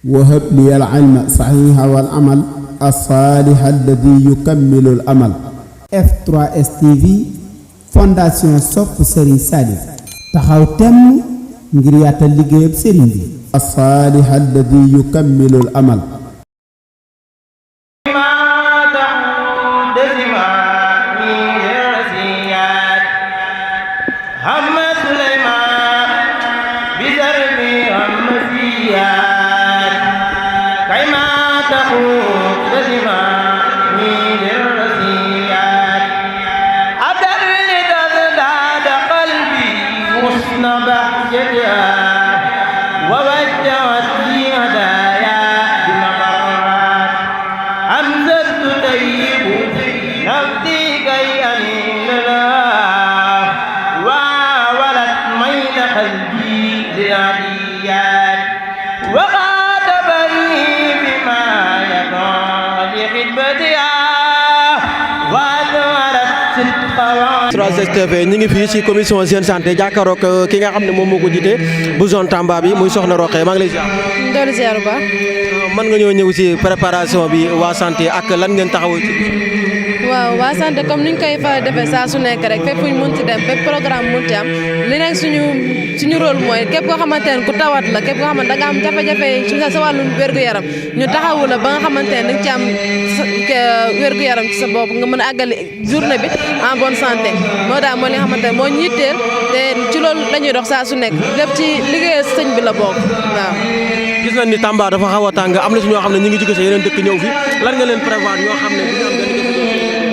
وهب لي العلم صحيح والعمل الصالح الذي يكمل الأمل. F3S TV Fondation Sopp Serigne Salif taxaw temm ngir yaatal liggéeyab Serigne bi. الصالح الذي يكمل الأمل. TV ñi ngi fii ci commission jeune santé jàkkaaroog ki nga xam ne moom moo ko jiite bu zone Tamba bi muy soxna Roqe maa ngi lay ziar. doolu ziar ba. mën nga ñëw ci préparation bi waa santé ak lan ngeen taxawoo ci. waaw waa santé comme niñ koy faral defee saa su nekk rek fépp fuñ munti dem fépp programme munti am li nekk suñu rôle mooy képp koo xamante ne ku tawat la képp koo xamante da nga am jafe-jafe ci sa wàllum wér-gu-yaram ñu taxawu la ba nga xamante ne da nga ci am wér-gu-yaram ci sa bopp nga mën a àggali journée bi en bonne santé moo daal moo li nga xamante ne moo ñu yitteel te ci loolu la ñuy dox saa su nekk lépp ci liggéeyal sëñ bi la bokk waaw. gis nañ ni Tamba dafa xaw a tàng am na si ñoo xam ne ñu ngi jóge sa yeneen dëkk ñëw fi lan nga leen prévoir ñoo xam ne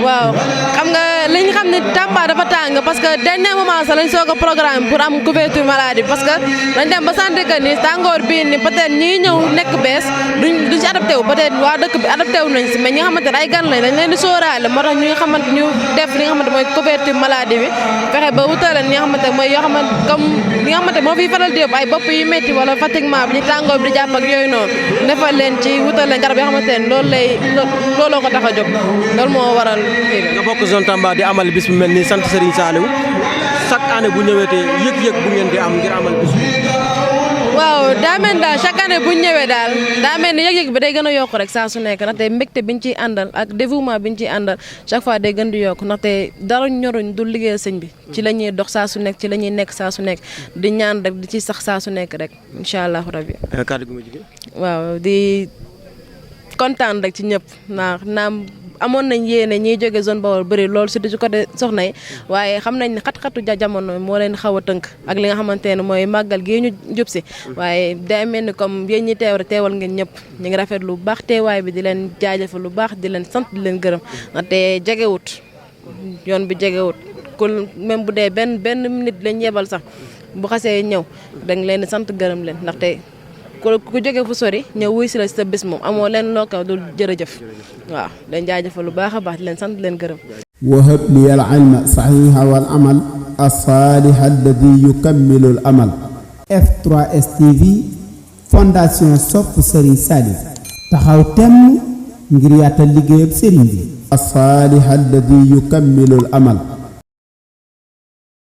waaw xam nga li ñu xam ne Tamba dafa tàng parce que dernier moment sax lañ soog a programme pour am couverture maladie parce que dañ dem ba sentir que ni tàngoor bii ni peut-être ñii ñëw nekk bees duñ ci adapté wu peut-être waa dëkk bi adapté wu nañ si mais ñi nga xamante ne ay gan lañ dañ leen di sóoraale moo tax ñu xamante ñu def li nga xamante mooy couverture maladie bi fexe ba wutaleen ñi nga xamante mooy yoo xamante comme li nga xamante moo fiy faral di yóbbu ay bopp yu métti wala fatiguement bi ñu tàngoor bi di jàpp ak yooyu noonu defal leen ci wutal leen garab yoo xamante ne looloo ko tax a jóg loolu moo waral nga bokk zone Tamba di amal bis bu mel ni sant Serigne Saliou chaque année bu ñëwetee yëg-yëg bu ngeen di am ngir amal bis bi. waaw daa mel daal chaque année bu ñu ñëwee daal daa mel ni yëg-yëg bi day gën a yokk rek saa su nekk ndaxte mbégte biñ ciy àndal ak dévouement biñ ciy àndal chaque fois day gën di yokk ndaxte dara ñoruñ du liggéeyal sëñ bi ci la ñuy dox saa su nekk ci la ñuy nekk saa su nekk di ñaan rek di ci sax saa su nekk rek incha allah rabbi. kàddu gu ma jigéen. waaw di kontaan rek ci ñëpp naam amoon nañ yéene ñiy jóge zone Bawol bëri loolu surtout ci côté soxna yi waaye xam nañ ne xat-xatu jamono moo leen xaw a tënk ak li nga xamante ne mooy màggal gii ñu jub si waaye day mel ni comme yéen ñi teew rek teewal ngeen ñëpp ñu ngi rafet lu baax teewaay bi di leen jaajëfal lu baax di leen sant di leen gërëm ndaxte jegewut yoon bi jegewut ku même bu dee benn minute lañ yebal sax bu xasee ñëw dañ leen sant gërëm leen ndaxte ku jóge fu sori ñëw wuy si la si sa bés moom amoo leen loo kaw dul jërëjëf waaw leen jaajëfal lu baax a baax di leen sant leen gërëm. وهب لي العلم صحيح والعمل الصالح الذي يكمل الأمل. F3S TV Fondation Sopp Serigne Salif taxaw temm ngir yaatal liggéeyab Serigne bi. الصالح الذي يكمل الأمل.